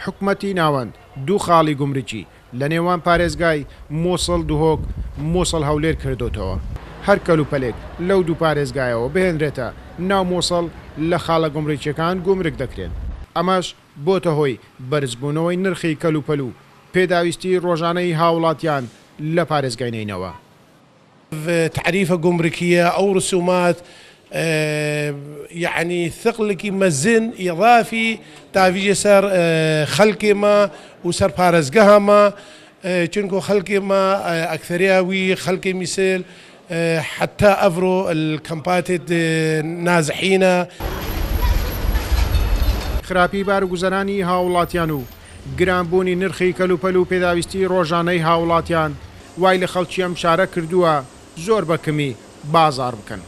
حکومەتی ناوەند دوو خاڵی گومرگی لە نێوان پارێزگای موسڵ دهۆک، موسڵ هەولێر کردۆتەوە. هەر کەلوپەلێک لەو دوو پارێزگایەوە بهێنرێتە ناو موسڵ لە خاڵە گومرگییەکان گومرگ دەکرێن. ئەمەش بۆتە هۆی بەرزبوونەوەی نرخی کەلوپەل و پێداویستیی ڕۆژانەی هاوڵاتیان لە پارێزگای نەینەوا. تعریفە گومرکیە ئەو رسومات یەعنی ثقلکی مەزن ئیضافی تاڤیژە سەر خەلکێ مە و سەر پارێزگەها مە چونکو خەلکێ مە ئەکثەریا وی خەلکێ میسل حەتا ئەڤرۆ الکەمپاتێت نازحینە. خراپی باروگوزەرانی هاوڵاتیان و گرانبوونی نرخی کەلوپەل و پێداویستی ڕۆژانەی هاوڵاتیان وای لە خەڵکی ئەم شارە کردووە زۆر بە کەمی بازاڕ بکەن.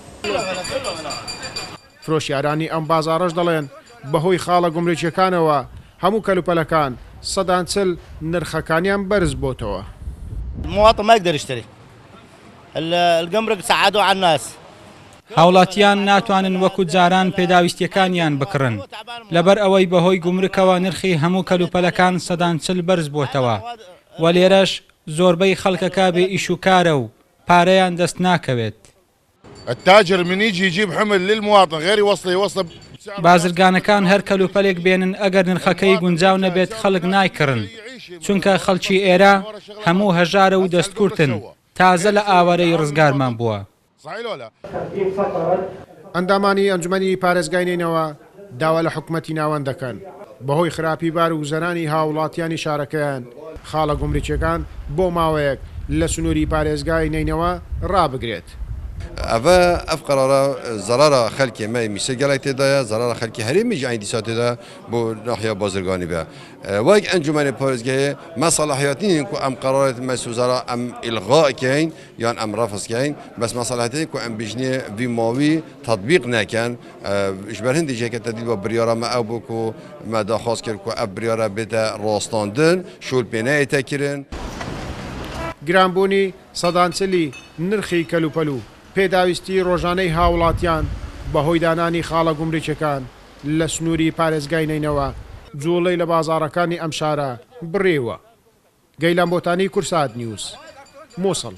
فرۆشیارانی ئەم بازاڕەش دەڵێن، بەهۆی خاڵە گومرگییەکانەوە هەموو کەلوپەلەکان سەدان 40 نرخەکانیان بەرزبۆتەوە. المواطن ما يقدر يشتري الجمرك سعدوا على الناس. هاوڵاتیان ناتوانن وەکو جاران پێداویستیەکانیان بکڕن، لەبەر ئەوەی بەهۆی گومرکەوە نرخی هەموو کەلوپەلەکان سەدان 40 بەرزبووەتەوە و لێرەش زۆربەی خەڵکەکە بێ ئیش و کارە و پارەیان دەست ناکەوێت. التاجر من يجي يجيب حمل للمواطن غير يوصله يوصله بسعر بازرگانەکان هەر کەلوپەلێک بێنن ئەگەر نرخەکەی گونجاو نەبێت خەڵک نایکڕن، چونکە خەڵکی ئێرە هەموو هەژارە و دەستکورتن، تازە لە ئاوارەیی ڕزگارمان بووە. ئەندامانی ئەنجومەنی پارێزگای نەینەوا داوا لە حکومەتی ناوەند دەکەن، بەهۆی خراپی بار و گوزەرانی هاووڵاتیانی شارەکەیان، خاڵە گومرکییەکان بۆ ماوەیەک لە سنووری پارێزگای نەینەوا رابگرێت. ئەڤە ئەڤ قەرارە زەرارا خەلکێ مە میسر گەلەک تێدایە، زەرارا خەلکی هەرێمی ژی عەین دیسا تێدایە بۆ ناحیە بازرگانی بێ. وەک ئەنجومەنێ پارێزگەهێ مە سەلاحیات نین کو ئەم قەرارێت مەجلس وزەرا ئەم ئیلغا کەین یان ئەم رەفز کەین، بەس مە سەلاحیات هەیە کو ئەم بژنێ ڤی ماوی تەتبیق نەکەن. ژ بەر هندێ ژی هەکە تە دیت بریارا مە ئەو بۆ کو مە داخواز کرد کو ئەڤ بریارە بێتە ڕاستاندن، شۆل پێ نەیێتە کرن. گرانبوونی سەدان چلی نرخی کەلوپەل و پێداویستیی ڕۆژانەی هاوڵاتیان بەهۆی دانانی خاڵە گومرکیەکان لە سنووری پارێزگای نەینەوا جووڵەی لە بازاڕەکانی ئەم شارە بڕیوە. گەیلان بۆتانی، کوردسات نیوز، موسڵ.